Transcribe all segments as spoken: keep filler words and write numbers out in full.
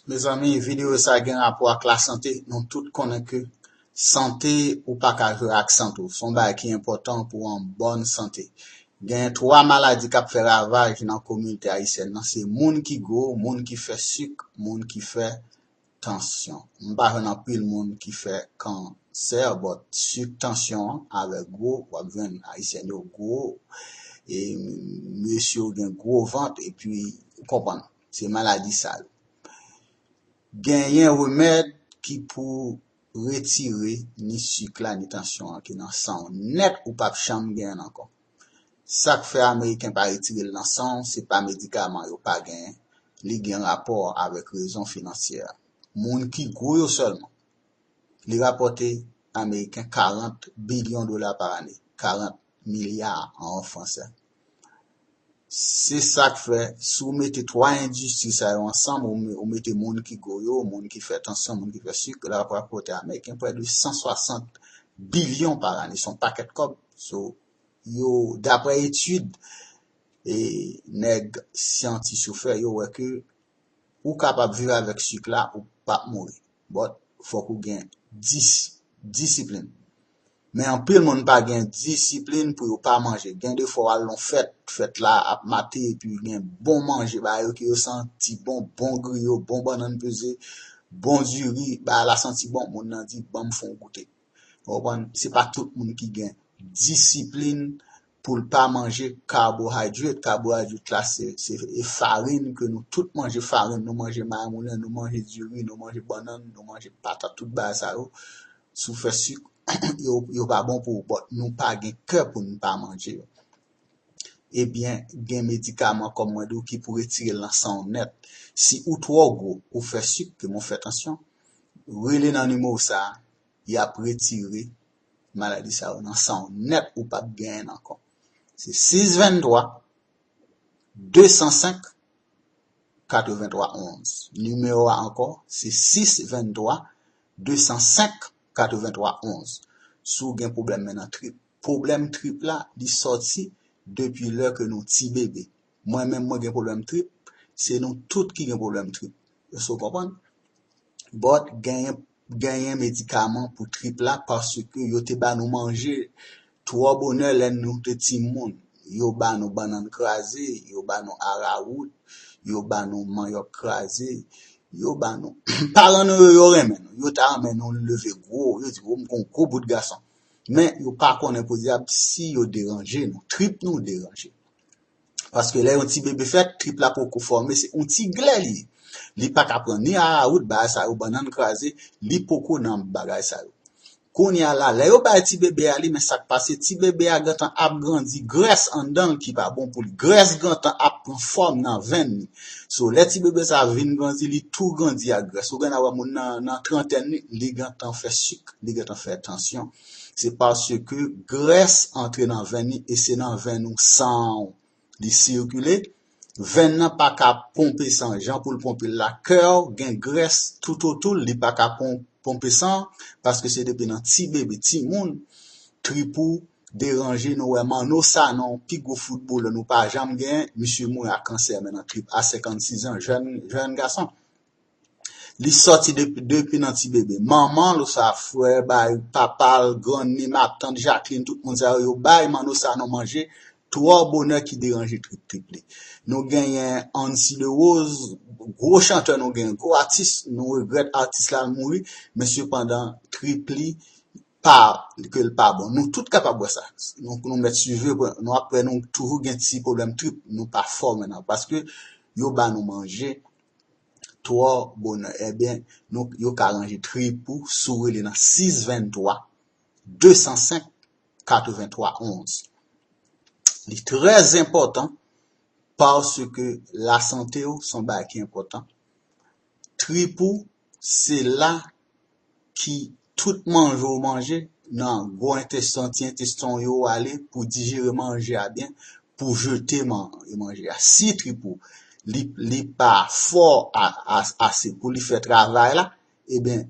Mezanmi, videyo sa gen rapò ak lasante. Nou tout konnen ke sante, ou pa ka jwe ak sante w. Se yon bagay ki enpòtan pou an bòn sante. Gen twa maladi k ap fè ravaj nan kominote ayisyèn nan. Se moun ki gwo, moun ki fè sik, moun ki fè tansyon. M pa jwenn anpil moun ki fè kansè, but sik, tansyon an, avèk gwo, w ap jwenn ayisyèn yo gwo, e mesye yo gen gwo vant, epi, ou konprann, se maladi sa yo. Genyen remèd ki pou retire ni sik la, ni tansyon an ki nan san w nèt, ou p ap janm genyen l ankò. Sa k fè Ameriken pa retire l nan san w, se pa medikaman yo pa genyen, li gen rapò avèk rezon finansyè. Moun ki gwo yo sèlman. Li rapòte Ameriken karant bilyon dola pa ane, karant milya an fransè. Se sa k fè, si w mete twa endistri sa yo ansanm, ou, ou mete moun ki gwo yo, moun ki fè tansyon, moun ki fè sik, l ap rapòte Ameriken prè de san swasant bilyon pa ane. Se yon pakèt kòb. So, yo, daprè etid e nèg syantis yo fè, yo wè ke ou kapab viv avèk sik la, ou p ap mouri. But, fòk ou gen dis, disiplin. Men anpil moun pa gen disiplin pou yo pa manje. Gen de fwa w al nan fèt, fèt la ap mate, epi gen bon manje ba yo ke yo santi bon, bon griyo, bon bannann peze, bon diri, ba la santi bon, moun nan di, "Ban m fè yon goute." Ou konprann? Se pa tout moun ki gen disiplin pou l pa manje kabohaydrate. Kabohaydrate la, se, se e farin ke nou tout manje farin. Nou manje mayi moulen, nou manje diri, nou manje bannann, nou manje patat, tout bagay sa yo. Si w fè sik, yo, yo pa bon pou ou, but nou pa gen kè pou n pa manje yo. Ebyen, gen medikaman, kòm mwen di w, ki pou retire l nan san w nèt. Si ou twò gwo, ou fè sik, ke mwen fè tansyon, rele nan nimewo sa a, y ap retire maladi sa yo nan san w nèt, ou p ap genyen l ankò. Se sis venntwa, de san senk, katrevenntwa onz. Nimewo a ankò, se sis venntwa, de san senk, katrevenntwa onz. Si w gen pwoblèm men nan trip, pwoblèm trip la, li sòti depi lè ke nou ti bebe. Mwen menm, mwen gen pwoblèm trip, se nou tout ki gen pwoblèm trip. Èske w konprann? But genyen, genyen medikaman pou trip la, paske yo te ba nou manje twò bonè lè nou te timoun. Yo ba nou bannann kraze, yo ba nou arawout, yo ba nou manyòk kraze, yo ba nou, paran nou yo, yo renmen nou. Yo ta renmen nou leve gwo, yo di, "O, m gon gwo bout gason." Men yo pa konnen podyab si yo deranje nou, trip nou deranje. Paske lè yon ti bebe fèt, trip la poko fòme, se yon ti glè li ye. Li pa ka pran ni arawout, bagay sa yo, bannann kraze, li poko nan bagay sa yo. Kounye a la, lè yo bay ti bebe a li, men sa k pase, ti bebe a gentan ap grandi, grès anndan l ki pa bon pou li. Grès gentan ap pran fòm nan venn li. So, lè ti bebe sa vin grandi, li tou grandi ak grès. Ou gentan wè moun nan, nan trantèn li, li gentan fè sik, li gentan fè tansyon. Se paske grès antre nan venn li e se nan venn ou san w li sikile. Venn nan pa ka ponpe san jan pou l ponpe l la. Kè w gen grès toutotou l, li pa ka pon-, ponpe san, paske se depi nan ti bebe, timoun, trip ou deranje. Nou wè Manno Sanon, pi gwo foutbolè nou pa janm genyen, misye mouri ak kansè men nan trip a senkannsis an, jèn, jèn gason. Li sòti depi, depi nan ti bebe. Manman l, oswa frè, bay, papa l, grann li, matant, Jacqueline, tout moun sa yo, yo bay Manno Sanon manje twò bonè ki deranje trip trip li. Nou genyen Ancy Lerose, gwo chantè nou genyen, gwo atis, nou regrèt atis la l mouri, men sepandan trip li pa, ke l pa bon. Nou tout kapab wè sa. Nou, nou mèt swiv, nou ap wè nou toujou gen ti pwoblèm trip, nou pa fò menm, paske yo ba nou manje twò bonè. Ebyen, nou, yo ka ranje trip ou si w rele nan sis venntwa, de san senk, katrevenntwa onz. Li trè enpòtan paske lasante w se yon bagay ki enpòtan. Trip ou, se la ki tout manje w manje nan gwo entestan, ti entestan w yo ale pou dijere manje a byen, pou jete man-, manje a. Si trip ou, li, li pa fò a, a, ase pou li fè travay la, ebyen,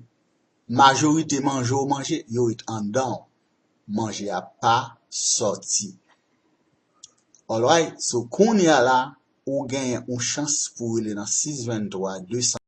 majorite manje w manje, yo ret anndan w. Manje a pa sòti. Alright, so kounye a la, ou genyen yon chans pou rele nan sis venntwa, de san